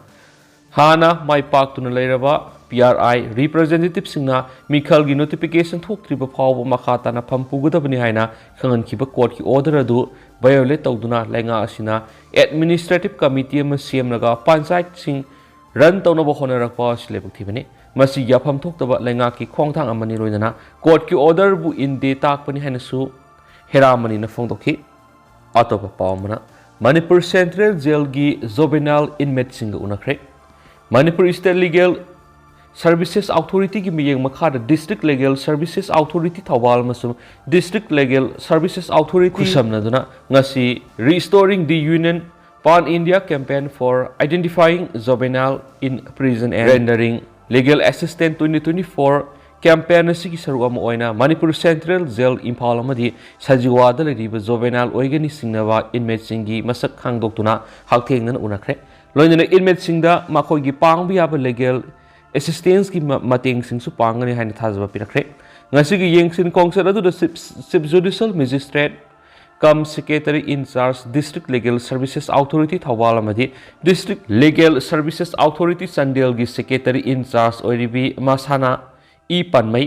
ꯍꯥꯟꯅ ꯃꯥꯏ ꯄꯥꯛꯇꯨꯅ ꯂꯩꯔꯕ P R I ꯔꯤꯄ꯭ꯔꯖꯦꯟꯇꯦꯇꯤꯚꯁꯤꯡꯅ ꯃꯤꯈꯜꯒꯤ ꯅꯣꯇꯤꯐꯤꯀꯦꯁꯟ ꯊꯣꯛꯇ꯭ꯔꯤꯕ ꯐꯥꯎꯕ ꯃꯈꯥ ꯇꯥꯅ ꯐꯝ ꯄꯨꯒꯗꯕꯅꯤ ꯍꯥꯏꯅ ꯈꯪꯍꯟꯈꯤꯕ ꯀꯣꯔꯠꯀꯤ ꯑꯣꯔꯗꯔ ꯑꯗꯨ ꯚꯥꯏꯑꯣꯂꯦꯠ ꯇꯧꯗꯨꯅ ꯂꯩꯉꯥꯛ ꯑꯁꯤꯅ ꯑꯦꯗꯃꯤꯅꯤꯁꯇ꯭ꯔꯦꯇꯤꯚ ꯀꯃꯤꯇꯤ ꯑꯃ ꯁꯦꯝꯂꯒ ꯄꯟꯆꯥꯌꯠꯁꯤꯡ ꯔꯟ ꯇꯧꯅꯕ ꯍꯣꯠꯅꯔꯛꯄ ꯑꯁꯤ ꯂꯥꯏꯕꯛ ꯊꯤꯕꯅꯤ꯫ ꯃꯁꯤ ꯌꯥꯐꯝ ꯊꯣꯛꯇꯕ ꯂꯩꯉꯥꯛꯀꯤ ꯈꯣꯡꯊꯥꯡ ꯑꯃꯅꯤ꯫ ꯂꯣꯏꯅꯅ ꯀꯣꯔꯠꯀꯤ ꯑꯣꯔꯗꯔꯕꯨ ꯏꯟꯗꯦ ꯇꯥꯛꯄꯅꯤ ꯍꯥꯏꯅꯁꯨ ꯍꯦꯔꯥꯃꯅꯤꯅ ꯐꯣꯡꯗꯣꯛꯈꯤ꯫ ꯑꯇꯣꯞꯄ ꯄꯥꯎ ꯑꯃꯅ, ꯃꯅꯤꯄꯨꯔ ꯁꯦꯟꯇ꯭ꯔꯦꯜ ꯖꯦꯜꯒꯤ ꯖꯣꯕꯦꯅꯥꯏꯜ ꯏꯟꯃꯦꯠꯁꯤꯡꯒ ꯎꯅꯈ꯭ꯔꯦ꯫ ꯃꯅꯤꯄꯨꯔ ꯁ꯭ꯇꯦꯠ ꯂꯤꯒꯦꯜ ꯁꯔꯚꯤꯁꯦꯁ ꯑꯣꯊꯣꯔꯤꯇꯤꯒꯤ ꯃꯤꯠꯌꯦꯡ ꯃꯈꯥꯗ district legal services authority Thoubal ꯑꯃꯁꯨꯡ ꯗꯤꯁꯇ꯭ꯔꯤꯛ ꯂꯤꯒꯦꯜ ꯁꯔꯚꯤꯁꯦꯁ ꯑꯣꯊꯣꯔꯤꯇꯤ ꯈꯨꯠꯁꯝꯅꯗꯨꯅ ꯉꯁꯤ Restoring the Union Pan India Campaign for Identifying Juvenile in Prison and Rendering Legal Assistance twenty twenty-four campaign ꯑꯁꯤꯒꯤ ꯁꯔꯨꯛ ꯑꯃ ꯑꯣꯏꯅ ꯃꯅꯤꯄꯨꯔ ꯁꯦꯟꯇ꯭ꯔꯦꯜ ꯖꯦꯜ ꯏꯝꯐꯥꯜ ꯑꯃꯗꯤ ꯁꯖꯤꯋꯥꯗ ꯂꯩꯔꯤꯕ ꯖꯣꯕꯦꯅꯥꯏꯜ ꯑꯣꯏꯒꯅꯤ ꯆꯤꯡꯅꯕ ꯏꯟꯃꯦꯠꯁꯤꯡꯒꯤ ꯃꯁꯛ ꯈꯪꯗꯣꯛꯇꯨꯅ ꯍꯛꯊꯦꯡꯅꯅ ꯎꯅꯈ꯭ꯔꯦ꯫ ꯂꯣꯏꯅꯅ ꯏꯟꯃꯦꯠꯁꯤꯡꯗ ꯃꯈꯣꯏꯒꯤ ꯄꯥꯡꯕ ꯌꯥꯕ ꯂꯤꯒꯦꯜ ꯑꯦꯁꯤꯁꯇꯦꯟꯁꯀꯤ ꯃ-, ꯃꯇꯦꯡꯁꯤꯡꯁꯨ ꯄꯥꯡꯒꯅꯤ ꯍꯥꯏꯅ ꯊꯥꯖꯕ ꯄꯤꯔꯛꯈ꯭ꯔꯦ꯫ ꯉꯁꯤꯒꯤ ꯌꯦꯡꯁꯤꯟ ꯈꯣꯡꯆꯠ ꯑꯗꯨꯗ chief, chief judicial magistrate cum secretary in charge district legal services authority Thoubal ꯑꯃꯗꯤ ꯗꯤꯁꯇ꯭ꯔꯤꯛ ꯂꯤꯒꯦꯜ ꯁꯔꯚꯤꯁꯦꯁ ꯑꯣꯊꯣꯔꯤꯇꯤ ꯆꯥꯟꯗꯦꯜꯒꯤ ꯁꯦꯀ꯭ꯔꯦꯇꯔꯤ ꯏꯟ ꯆꯥꯔꯖ ꯑꯣꯏꯔꯤꯕꯤ ꯃꯁꯥꯅ E Panmei,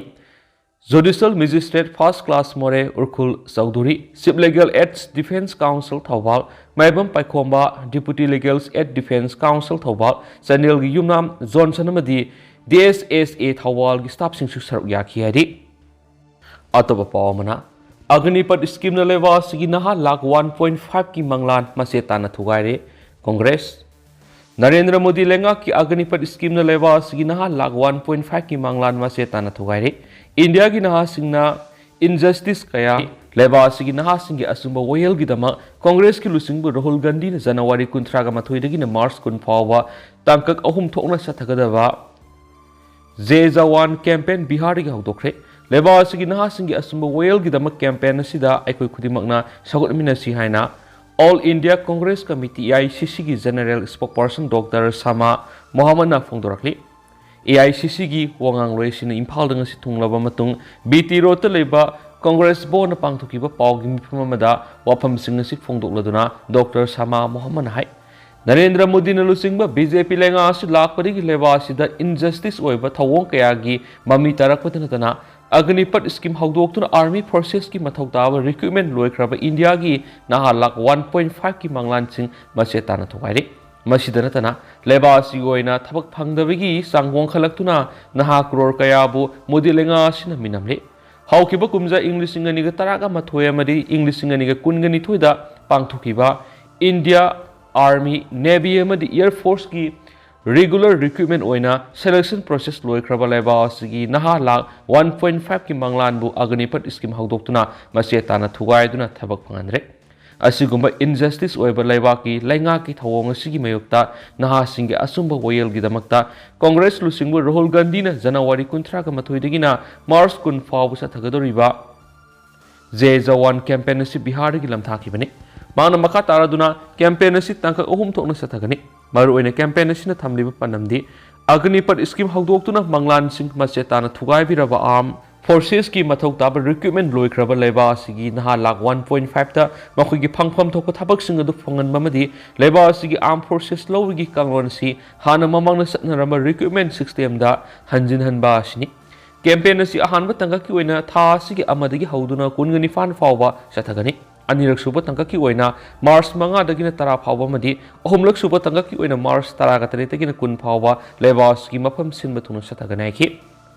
Judicial Magistrate First Class More Urkhul Chaudhuri, Chief Legal Aid Defence Counsel Thoubal, Maibam Paikhomba, Deputy Legal Aid Defence Counsel Thoubal, Chandel ꯒꯤ ꯌꯨꯝꯅꯥꯝ Johnson ꯑꯃꯗꯤ D S S A ꯊꯧꯕꯥꯜꯒꯤ staff ꯁꯤꯡꯁꯨ ꯁꯔꯨꯛ ꯌꯥꯈꯤ ꯍꯥꯏꯔꯤ꯫ ꯑꯇꯣꯞꯄ ꯄꯥꯎ ꯑꯃꯅ, ꯑꯒꯅꯤꯄꯠ scheme ꯅ ꯂꯩꯕꯥꯛ ꯑꯁꯤꯒꯤ ꯅꯍꯥ ꯂꯥꯈ one point five ꯀꯤ ꯃꯪꯂꯥꯟ ꯃꯆꯦꯠ ꯇꯥꯅ ꯊꯨꯒꯥꯏꯔꯦ꯫ ꯀꯣꯡꯒ꯭ꯔꯦꯁ꯫ ꯅꯔꯦꯟꯗ꯭ꯔ ꯃꯣꯗꯤ ꯂꯩꯉꯥꯛꯀꯤ ꯑꯒꯅꯤꯄꯠ scheme ꯅ ꯂꯩꯕꯥꯛ ꯑꯁꯤꯒꯤ ꯅꯍꯥ ꯂꯥꯈ one point five ꯀꯤ ꯃꯪꯂꯥꯟ ꯃꯆꯦꯠ ꯇꯥꯅ ꯊꯨꯒꯥꯏꯔꯦ꯫ ꯏꯟꯗꯤꯌꯥꯒꯤ ꯅꯍꯥꯁꯤꯡꯅ injustice ꯀꯌꯥ, ꯂꯩꯕꯥꯛ ꯑꯁꯤꯒꯤ ꯅꯍꯥꯁꯤꯡꯒꯤ ꯑꯆꯨꯝꯕ ꯋꯥꯌꯦꯜꯒꯤꯗꯃꯛ ꯀꯣꯡꯒ꯭ꯔꯦꯁꯀꯤ ꯂꯨꯆꯤꯡꯕ ꯔꯥꯍꯨꯜ ꯒꯥꯟꯙꯤꯅ ꯖꯅꯋꯥꯔꯤ ꯀꯨꯟꯊ꯭ꯔꯥꯒ ꯃꯥꯊꯣꯏꯗꯒꯤꯅ ꯃꯥꯔꯆ ꯀꯨꯟ ꯐꯥꯎꯕ ꯇꯥꯡꯀꯛ ꯑꯍꯨꯝ ꯊꯣꯛꯅ ꯆꯠꯊꯒꯗꯕ ꯖꯦ ꯖꯋꯥꯟ campaign ꯕꯤꯍꯥꯔꯗꯒꯤ ꯍꯧꯗꯣꯛꯈ꯭ꯔꯦ꯫ ꯂꯩꯕꯥꯛ ꯑꯁꯤꯒꯤ ꯅꯍꯥꯁꯤꯡꯒꯤ ꯑꯆꯨꯝꯕ ꯋꯥꯌꯦꯜꯒꯤꯗꯃꯛ campaign ꯑꯁꯤꯗ ꯑꯩꯈꯣꯏ ꯈꯨꯗꯤꯡꯃꯛꯅ ꯁꯧꯒꯠꯃꯤꯟꯅꯁꯤ ꯍꯥꯏꯅ All India Congress Committee, A I C C ꯒꯤ General Spokesperson Doctor ꯁꯃꯥ ꯃꯣꯍꯝꯃꯗꯅ ꯐꯣꯡꯗꯣꯔꯛꯂꯤ꯫ A I C C ꯒꯤ ꯋꯥꯉꯥꯡꯂꯣꯏ ꯑꯁꯤꯅ ꯏꯝꯐꯥꯜꯗ ꯉꯁꯤ ꯊꯨꯡꯂꯕ ꯃꯇꯨꯡ B T Road ꯇ ꯂꯩꯕ ꯀꯣꯡꯒ꯭ꯔꯦꯁ ꯚꯕꯟꯗ ꯄꯥꯡꯊꯣꯛꯈꯤꯕ ꯄꯥꯎꯒꯤ ꯃꯤꯐꯝ ꯑꯃꯗ ꯋꯥꯐꯝꯁꯤꯡ ꯑꯁꯤ ꯐꯣꯡꯗꯣꯛꯂꯗꯨꯅ Doctor ꯁꯃꯥ ꯃꯣꯍꯝꯃꯗꯅ ꯍꯥꯏ, ꯅꯔꯦꯟꯗ꯭ꯔ ꯃꯣꯗꯤꯅ ꯂꯨꯆꯤꯡꯕ B J P ꯂꯩꯉꯥꯛ ꯑꯁꯤ ꯂꯥꯛꯄꯗꯒꯤ ꯂꯩꯕꯥꯛ ꯑꯁꯤꯗ injustice ꯑꯣꯏꯕ ꯊꯧꯑꯣꯡ ꯀꯌꯥꯒꯤ ꯃꯃꯤ ꯇꯥꯔꯛꯄꯗ ꯅꯠꯇꯅ ꯑꯒꯅꯤꯄꯠ scheme ꯍꯧꯗꯣꯛꯇꯨꯅ army forces ꯀꯤ ꯃꯊꯧ ꯇꯥꯕ recruitment ꯂꯣꯏꯈ꯭ꯔꯕ ꯏꯟꯗꯤꯌꯥꯒꯤ ꯅꯍꯥ ꯂꯥꯈ one point five ꯀꯤ ꯃꯪꯂꯥꯟꯁꯤꯡ ꯃꯆꯦꯠ ꯇꯥꯅ ꯊꯨꯒꯥꯏꯔꯦ꯫ ꯃꯁꯤꯗ ꯅꯠꯇꯅ ꯂꯩꯕꯥꯛ ꯑꯁꯤꯒꯤ ꯑꯣꯏꯅ ꯊꯕꯛ ꯐꯪꯗꯕꯒꯤ ꯆꯥꯡ ꯋꯥꯡꯈꯠꯂꯛꯇꯨꯅ ꯅꯍꯥ ꯀ꯭ꯔꯣꯔ ꯀꯌꯥꯕꯨ ꯃꯣꯗꯤ ꯂꯩꯉꯥꯛ ꯑꯁꯤꯅ ꯃꯤꯅꯝꯂꯦ꯫ ꯍꯧꯈꯤꯕ ꯀꯨꯝꯖꯥ ꯏꯪ ꯂꯤꯁꯤꯡ ꯑꯅꯤꯒ ꯇꯔꯥꯒ ꯃꯥꯊꯣꯏ ꯑꯃꯗꯤ ꯏꯪ ꯂꯤꯁꯤꯡ ꯑꯅꯤꯒ ꯀꯨꯟꯒ ꯅꯤꯊꯣꯏꯗ ꯄꯥꯡꯊꯣꯛꯈꯤꯕ India Army, Navy ꯑꯃꯗꯤ Air Force ꯀꯤ regular recruitment ꯑꯣꯏꯅ selection process ꯂꯣꯏꯈ꯭ꯔꯕ ꯂꯩꯕꯥꯛ ꯑꯁꯤꯒꯤ ꯅꯍꯥ ꯂꯥꯈ one point five ꯀꯤ ꯃꯪꯂꯥꯟꯕꯨ ꯑꯒꯅꯤꯄꯠ scheme ꯍꯧꯗꯣꯛꯇꯨꯅ ꯃꯆꯦꯠ ꯇꯥꯅ ꯊꯨꯒꯥꯏꯗꯨꯅ ꯊꯕꯛ ꯐꯪꯍꯟꯗ꯭ꯔꯦ꯫ ꯑꯁꯤꯒꯨꯝꯕ injustice ꯑꯣꯏꯕ ꯂꯩꯕꯥꯛꯀꯤ ꯂꯩꯉꯥꯛꯀꯤ ꯊꯧꯑꯣꯡ ꯑꯁꯤꯒꯤ ꯃꯥꯌꯣꯛꯇ ꯅꯍꯥꯁꯤꯡꯒꯤ ꯑꯆꯨꯝꯕ ꯋꯥꯌꯦꯜꯒꯤꯗꯃꯛꯇ ꯀꯣꯡꯒ꯭ꯔꯦꯁ ꯂꯨꯆꯤꯡꯕ ꯔꯥꯍꯨꯜ ꯒꯥꯟꯙꯤꯅ ꯖꯅꯋꯥꯔꯤ ꯀꯨꯟꯊ꯭ꯔꯥꯒ ꯃꯥꯊꯣꯏꯗꯒꯤꯅ ꯃꯥꯔꯆ ꯀꯨꯟ ꯐꯥꯎꯕ ꯆꯠꯊꯒꯗꯧꯔꯤꯕ ꯖꯦ ꯖꯋꯥꯟ campaign ꯑꯁꯤ ꯕꯤꯍꯥꯔꯗꯒꯤ ꯂꯝꯊꯥꯈꯤꯕꯅꯤ꯫ ꯃꯍꯥꯛꯅ ꯃꯈꯥ ꯇꯥꯔꯗꯨꯅ campaign ꯑꯁꯤ ꯇꯥꯡꯀꯛ ꯑꯍꯨꯝ ꯊꯣꯛꯅ ꯆꯠꯊꯒꯅꯤ꯫ ꯃꯔꯨꯑꯣꯏꯅ campaign ꯑꯁꯤꯅ ꯊꯝꯂꯤꯕ ꯄꯥꯟꯗꯝꯗꯤ ꯑꯒꯅꯤꯄꯠ scheme ꯍꯧꯗꯣꯛꯇꯨꯅ ꯃꯪꯂꯥꯟꯁꯤꯡ ꯃꯆꯦꯠ ꯇꯥꯅ ꯊꯨꯒꯥꯏꯕꯤꯔꯕ armed forces ꯀꯤ ꯃꯊꯧ ꯇꯥꯕ recruitment ꯂꯣꯏꯈ꯭ꯔꯕ ꯂꯩꯕꯥꯛ ꯑꯁꯤꯒꯤ ꯅꯍꯥ ꯂꯥꯈ one point five ꯇ ꯃꯈꯣꯏꯒꯤ ꯐꯪꯐꯝ ꯊꯣꯛꯄ ꯊꯕꯛꯁꯤꯡ ꯑꯗꯨ ꯐꯪꯍꯟꯕ ꯑꯃꯗꯤ ꯂꯩꯕꯥꯛ ꯑꯁꯤꯒꯤ armed forces ꯂꯧꯕꯒꯤ ꯀꯥꯡꯂꯣꯟ ꯑꯁꯤ ꯍꯥꯟꯅ ꯃꯃꯥꯡꯗ ꯆꯠꯅꯔꯝꯕ recruitment system ꯗ ꯍꯟꯖꯤꯟꯍꯟꯕ ꯑꯁꯤꯅꯤ꯫ ꯀꯦꯝꯄꯦꯟ ꯑꯁꯤ ꯑꯍꯥꯟꯕ ꯇꯥꯡꯀꯛꯀꯤ ꯑꯣꯏꯅ ꯊꯥ ꯑꯁꯤꯒꯤ ꯑꯃꯗꯒꯤ ꯍꯧꯗꯨꯅ ꯀꯨꯟꯒ ꯅꯤꯄꯥꯟ ꯐꯥꯎꯕ ꯆꯠꯊꯒꯅꯤ꯫ ꯑꯅꯤꯔꯛ ꯁꯨꯕ ꯇꯥꯡꯀꯛꯀꯤ ꯑꯣꯏꯅ ꯃꯥꯔꯆ ꯃꯉꯥꯗꯒꯤꯅ ꯇꯔꯥ ꯐꯥꯎꯕ ꯑꯃꯗꯤ ꯑꯍꯨꯝꯂꯛ ꯁꯨꯕ ꯇꯥꯡꯀꯛꯀꯤ ꯑꯣꯏꯅ ꯃꯥꯔꯆ ꯇꯔꯥꯒ ꯇꯔꯦꯠꯇꯒꯤꯅ ꯀꯨꯟ ꯐꯥꯎꯕ ꯂꯩꯕꯥꯛ ꯑꯁꯤꯒꯤ ꯃꯐꯝ ꯁꯤꯟꯕ ꯊꯨꯡꯅ ꯆꯠꯊꯒꯅꯤ ꯍꯥꯏꯈꯤ꯫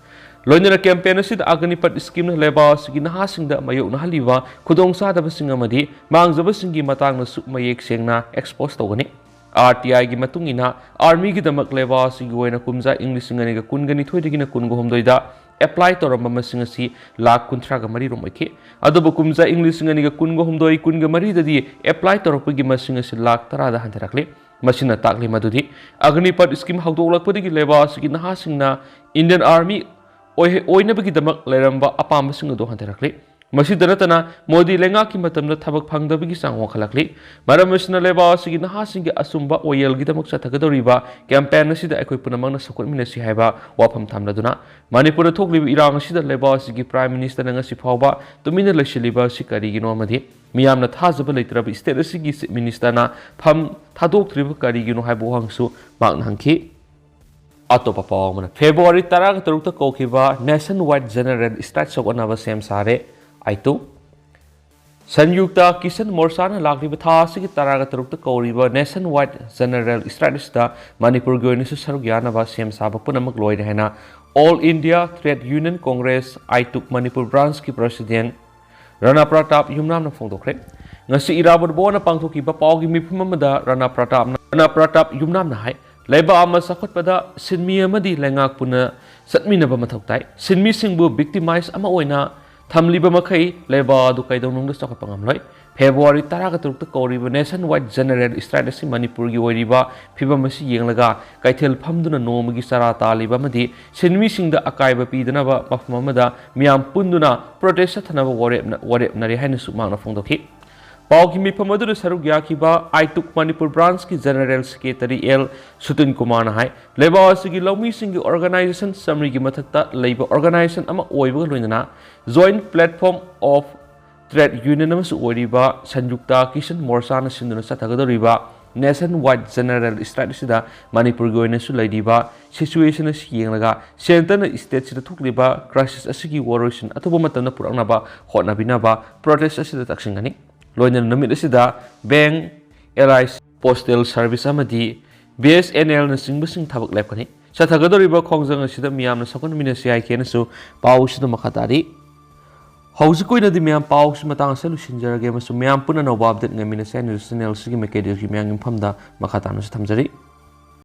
ꯂꯣꯏꯅꯅ ꯀꯦꯝꯄꯦꯟ ꯑꯁꯤꯗ ꯑꯒꯅꯤꯄꯠ ꯁ꯭ꯀꯤꯝꯅ ꯂꯩꯕꯥꯛ ꯑꯁꯤꯒꯤ ꯅꯍꯥꯁꯤꯡꯗ ꯃꯥꯌꯣꯛꯅꯍꯜꯂꯤꯕ ꯈꯨꯗꯣꯡꯆꯥꯗꯕꯁꯤꯡ ꯑꯃꯗꯤ ꯃꯥꯡꯖꯕꯁꯤꯡꯒꯤ ꯃꯇꯥꯡꯗꯁꯨ ꯃꯌꯦꯛ ꯁꯦꯡꯅ ꯑꯦꯛꯁꯄꯣꯖ ꯇꯧꯒꯅꯤ꯫ ꯑꯥꯔ ꯇꯤ ꯑꯥꯏꯒꯤ ꯃꯇꯨꯡ ꯏꯟꯅ, ꯑꯥꯔꯃꯤꯒꯤꯗꯃꯛ ꯂꯩꯕꯥꯛ ꯑꯁꯤꯒꯤ ꯑꯣꯏꯅ ꯀꯨꯝꯖꯥ ꯏꯪ ꯂꯤꯁꯤꯡ ꯑꯅꯤꯒ ꯀꯨꯟꯒ ꯅꯤꯊꯣꯏꯗꯒꯤꯅ ꯀꯨꯟꯒ ꯍꯨꯝꯗꯣꯏꯗ ꯑꯦꯄ꯭ꯂꯥꯏ ꯇꯧꯔꯝꯕ ꯃꯁꯤꯡ ꯑꯁꯤ ꯂꯥꯈ ꯀꯨꯟꯊ꯭ꯔꯥꯒ ꯃꯔꯤ ꯔꯣꯝ ꯑꯣꯏꯈꯤ꯫ ꯑꯗꯨꯕꯨ ꯀꯨꯝꯖꯥ ꯏꯪ ꯂꯤꯁꯤꯡ ꯑꯅꯤꯒ ꯀꯨꯟꯒ ꯍꯨꯝꯗꯣꯏ, ꯀꯨꯟꯒ ꯃꯔꯤꯗꯗꯤ ꯑꯦꯄ꯭ꯂꯥꯏ ꯇꯧꯔꯛꯄꯒꯤ ꯃꯁꯤꯡ ꯑꯁꯤ ꯂꯥꯈ ꯇꯔꯥꯗ ꯍꯟꯊꯔꯛꯂꯤ꯫ ꯃꯁꯤꯅ ꯇꯥꯛꯂꯤ ꯃꯗꯨꯗꯤ ꯑꯒꯅꯤꯄꯠ ꯁ꯭ꯀꯤꯝ ꯍꯧꯗꯣꯛꯂꯛꯄꯗꯒꯤ ꯂꯩꯕꯥꯛ ꯑꯁꯤꯒꯤ ꯅꯍꯥꯁꯤꯡꯅ ꯏꯟꯗꯤꯌꯟ ꯑꯥꯔꯃꯤ ꯑꯣꯏ-, ꯑꯣꯏꯅꯕꯒꯤꯗꯃꯛ ꯂꯩꯔꯝꯕ ꯑꯄꯥꯝꯕꯁꯤꯡ ꯑꯗꯨ ꯍꯟꯊꯔꯛꯂꯤ꯫ ꯃꯁꯤꯗ ꯅꯠꯇꯅ, ꯃꯣꯗꯤ ꯂꯩꯉꯥꯛꯀꯤ ꯃꯇꯝꯗ ꯊꯕꯛ ꯐꯪꯗꯕꯒꯤ ꯆꯥꯡ ꯋꯥꯡꯈꯠꯂꯛꯂꯤ꯫ ꯃꯔꯝ ꯑꯁꯤꯅ, ꯂꯩꯕꯥꯛ ꯑꯁꯤꯒꯤ ꯅꯍꯥꯁꯤꯡꯒꯤ ꯑꯆꯨꯝꯕ ꯑꯣꯏꯌꯦꯜꯒꯤꯗꯃꯛ ꯆꯠꯊꯒꯗꯧꯔꯤꯕ ꯀꯦꯝꯄꯦꯟ ꯑꯁꯤꯗ ꯑꯩꯈꯣꯏ ꯄꯨꯝꯅꯃꯛꯅ ꯁꯧꯒꯠꯃꯤꯟꯅꯁꯤ ꯍꯥꯏꯕ ꯋꯥꯐꯝ ꯊꯝꯂꯗꯨꯅ, ꯃꯅꯤꯄꯨꯔꯗ ꯊꯣꯛꯂꯤꯕ ꯏꯔꯥꯡ ꯑꯁꯤꯗ ꯂꯩꯕꯥꯛ ꯑꯁꯤꯒꯤ ꯄ꯭ꯔꯥꯏꯝ ꯃꯤꯅꯤꯁꯇꯔꯅ ꯉꯁꯤ ꯐꯥꯎꯕ ꯇꯨꯃꯤꯟꯅ ꯂꯩꯁꯤꯜꯂꯤꯕ ꯑꯁꯤ ꯀꯔꯤꯒꯤꯅꯣ ꯑꯃꯗꯤ ꯃꯤꯌꯥꯝꯅ ꯊꯥꯖꯕ ꯂꯩꯇ꯭ꯔꯕ ꯁ꯭ꯇꯦꯠ ꯑꯁꯤꯒꯤ ꯆꯤꯐ ꯃꯤꯅꯤꯁꯇꯔꯅ ꯐꯝ ꯊꯥꯗꯣꯛꯇ꯭ꯔꯤꯕ ꯀꯔꯤꯒꯤꯅꯣ ꯍꯥꯏꯕ ꯋꯥꯍꯪꯁꯨ ꯃꯍꯥꯛꯅ ꯍꯪꯈꯤ꯫ ꯑꯇꯣꯞꯄ ꯄꯥꯎ ꯑꯃꯅ, ꯐꯦꯕ꯭ꯔꯨꯋꯥꯔꯤ ꯇꯔꯥꯒ ꯇꯔꯨꯛꯇ ꯀꯧꯈꯤꯕ ꯅꯦꯁꯟ ꯋꯥꯏꯗ ꯖꯦꯅꯔꯦꯜ ꯁ꯭ꯇ꯭ꯔꯥꯏꯛ ꯁꯣꯛꯅꯕ ꯁꯦꯝ ꯁꯥꯔꯦ꯫ ꯑꯥꯏꯇꯨ꯫ ꯁꯟꯌꯨꯛꯇ ꯀꯤꯁꯟ ꯃꯣꯔꯆꯥꯅ ꯂꯥꯛꯂꯤꯕ ꯊꯥ ꯑꯁꯤꯒꯤ ꯇꯔꯥꯒ ꯇꯔꯨꯛꯇ ꯀꯧꯔꯤꯕ ꯅꯦꯁꯟ ꯋꯥꯏꯗ ꯖꯦꯅꯔꯦꯜ ꯁ꯭ꯇ꯭ꯔꯥꯏꯛ ꯑꯁꯤꯗ ꯃꯅꯤꯄꯨꯔꯒꯤ ꯑꯣꯏꯅꯁꯨ ꯁꯔꯨꯛ ꯌꯥꯅꯕ ꯁꯦꯝ ꯁꯥꯕ ꯄꯨꯝꯅꯃꯛ ꯂꯣꯏꯔꯦ ꯍꯥꯏꯅ all India trade union congress, AITUC Manipur ꯕ꯭ꯔꯥꯟꯁꯀꯤ ꯄ꯭ꯔꯁꯤꯗꯦꯟ ꯔꯅꯥ ꯄ꯭ꯔꯇꯥꯞ ꯌꯨꯝꯅꯥꯝꯅ ꯐꯣꯡꯗꯣꯛꯈ꯭ꯔꯦ꯫ ꯉꯁꯤ ꯏꯔꯥꯕꯣꯠ ꯚꯋꯟꯗ ꯄꯥꯡꯊꯣꯛꯈꯤꯕ ꯄꯥꯎꯒꯤ ꯃꯤꯐꯝ ꯑꯃꯗ ꯔꯅꯥ ꯄ꯭ꯔꯇꯥꯞꯅ, ꯔꯅꯥ ꯄ꯭ꯔꯇꯥꯞ ꯌꯨꯝꯅꯥꯝꯅ ꯍꯥꯏ, ꯂꯩꯕꯥꯛ ꯑꯃ ꯆꯥꯎꯈꯠꯄꯗ ꯁꯤꯟꯃꯤ ꯑꯃꯗꯤ ꯂꯩꯉꯥꯛ ꯄꯨꯟꯅ ꯆꯠꯃꯤꯟꯅꯕ ꯃꯊꯧ ꯇꯥꯏ꯫ ꯁꯤꯟꯃꯤꯁꯤꯡꯕꯨ ꯚꯤꯛꯇꯤꯃꯥꯏꯖ ꯑꯃ ꯑꯣꯏꯅ ꯊꯝꯂꯤꯕ ꯃꯈꯩ ꯂꯩꯕꯥꯛ ꯑꯗꯨ ꯀꯩꯗꯧꯅꯨꯡꯗ ꯆꯥꯎꯈꯠꯄ ꯉꯝꯂꯣꯏ꯫ ꯐꯦꯕ꯭ꯔꯨꯋꯥꯔꯤ ꯇꯔꯥꯒ ꯇꯔꯨꯛꯇ ꯀꯧꯔꯤꯕ ꯅꯦꯁꯟ ꯋꯥꯏꯗ ꯖꯦꯅꯔꯦꯜ ꯁ꯭ꯇ꯭ꯔꯥꯏꯛ ꯑꯁꯤ ꯃꯅꯤꯄꯨꯔꯒꯤ ꯑꯣꯏꯔꯤꯕ ꯐꯤꯕꯝ ꯑꯁꯤ ꯌꯦꯡꯂꯒ ꯀꯩꯊꯦꯜ ꯐꯝꯗꯨꯅ ꯅꯣꯡꯃꯒꯤ ꯆꯔꯥ ꯇꯥꯜꯂꯤꯕ ꯑꯃꯗꯤ ꯁꯤꯟꯃꯤꯁꯤꯡꯗ ꯑꯀꯥꯏꯕ ꯄꯤꯗꯅꯕ ꯃꯐꯝ ꯑꯃꯗ ꯃꯤꯌꯥꯝ ꯄꯨꯟꯗꯨꯅ ꯄ꯭ꯔꯣꯇꯦꯁ ꯆꯠꯊꯅꯕ ꯋꯥꯔꯦꯞꯅ-, ꯋꯥꯔꯦꯞꯅꯔꯦ ꯍꯥꯏꯅꯁꯨ ꯃꯍꯥꯛꯅ ꯐꯣꯡꯗꯣꯛꯈꯤ꯫ ꯄꯥꯎꯒꯤ ꯃꯤꯐꯝ ꯑꯗꯨꯗ ꯁꯔꯨꯛ ꯌꯥꯈꯤꯕ ꯑꯥꯏꯇꯨꯛ ꯃꯅꯤꯄꯨꯔ ꯕ꯭ꯔꯥꯟꯁꯀꯤ ꯖꯦꯅꯔꯦꯜ ꯁꯦꯀ꯭ꯔꯦꯇꯔꯤ ꯑꯦꯜ ꯁꯨꯇꯤꯟ ꯀꯨꯃꯥꯔꯅ ꯍꯥꯏ, ꯂꯩꯕꯥꯛ ꯑꯁꯤꯒꯤ ꯂꯧꯃꯤꯁꯤꯡꯒꯤ ꯑꯣꯔꯒꯅꯥꯏꯖꯦꯁꯟ ꯆꯥꯃꯔꯤꯒꯤ ꯃꯊꯛꯇ ꯂꯩꯕ ꯑꯣꯔꯒꯅꯥꯏꯖꯦꯁꯟ ꯑꯃ ꯑꯣꯏꯕꯒ ꯂꯣꯏꯅꯅ joint platform of trade union ꯑꯃꯁꯨ ꯑꯣꯏꯔꯤꯕ ꯁꯟꯌꯨꯛꯇ ꯀꯤꯁꯟ ꯃꯣꯔꯆꯥꯅ ꯁꯤꯟꯗꯨꯅ ꯆꯠꯊꯒꯗꯧꯔꯤꯕ Nationwide General Strike ꯑꯁꯤꯗ ꯃꯅꯤꯄꯨꯔꯒꯤ ꯑꯣꯏꯅꯁꯨ ꯂꯩꯔꯤꯕ situation ꯑꯁꯤ ꯌꯦꯡꯂꯒ centreꯅ stateꯁꯤꯗ ꯊꯣꯛꯂꯤꯕ crisis ꯑꯁꯤꯒꯤ ꯋꯥꯔꯣꯏꯁꯤꯟ ꯑꯊꯨꯕ ꯃꯇꯝꯗ ꯄꯨꯔꯛꯅꯕ ꯍꯣꯠꯅꯕꯤꯅꯕ protest ꯑꯁꯤꯗ ꯇꯛꯁꯤꯟꯒꯅꯤ꯫ ꯂꯣꯏꯅꯅ ꯅꯨꯃꯤꯠ ꯑꯁꯤꯗ bank, LIC, postal service ꯑꯃꯗꯤ BSNLꯅꯆꯤꯡꯕꯁꯤꯡ ꯊꯕꯛ ꯂꯦꯞꯀꯅꯤ꯫ ꯆꯠꯊꯒꯗꯧꯔꯤꯕ ꯈꯣꯡꯖꯪ ꯑꯁꯤꯗ ꯃꯤꯌꯥꯝꯅ ꯁꯛꯈꯪꯃꯤꯟꯅꯁꯤ ꯍꯥꯏꯈꯤ ꯍꯥꯏꯅꯁꯨ ꯄꯥꯎ ꯑꯁꯤꯗ ꯃꯈꯥ ꯇꯥꯔꯤ꯫ ꯍꯧꯖꯤꯛꯀꯤ ꯑꯣꯏꯅꯗꯤ ꯃꯌꯥꯝ ꯄꯥꯎꯁꯤ ꯃꯇꯥꯡ ꯑꯁꯤꯗ ꯂꯣꯏꯁꯤꯟꯖꯔꯒꯦ ꯑꯃꯁꯨꯡ ꯃꯌꯥꯝ ꯄꯨꯟꯅ ꯑꯅꯧꯕ update ꯉꯥꯏꯃꯤꯟꯅꯁꯤ ꯍꯥꯏꯅ channel ꯑꯁꯤꯒꯤ ꯃꯥꯏꯀꯩꯗꯒꯤ ꯃꯌꯥꯝꯒꯤ ꯃꯐꯝꯗ ꯃꯈꯥ ꯇꯥꯅꯁꯨ ꯊꯝꯖꯔꯤ꯫